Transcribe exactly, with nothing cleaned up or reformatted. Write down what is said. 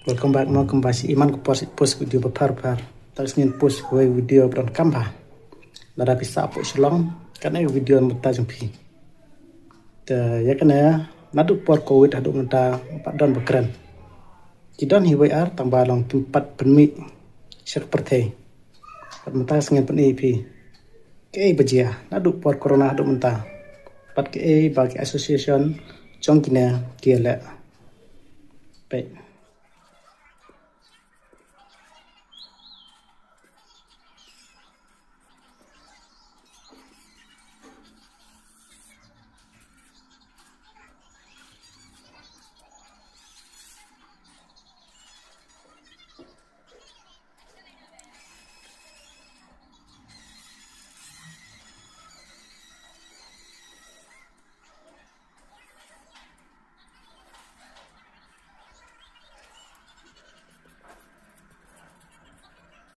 Welcome back mo, kumba shi iman ko por shi post video ba phar phar. Ta sngin post ko video ba don kam ba. Lada phi sah poi Shillong, kane video mynta jong phi. Te ïa kane, naduh por covid haduh mynta pat don ba kren. Ki don hi wei ar tang ba long tympat pynmih sha ka pyrthei. Pat mynta sngin pynmih phi. Kaei ba jia naduh por corona haduh mynta. Pat kaei ba ki association jong kine ki leh. Peit.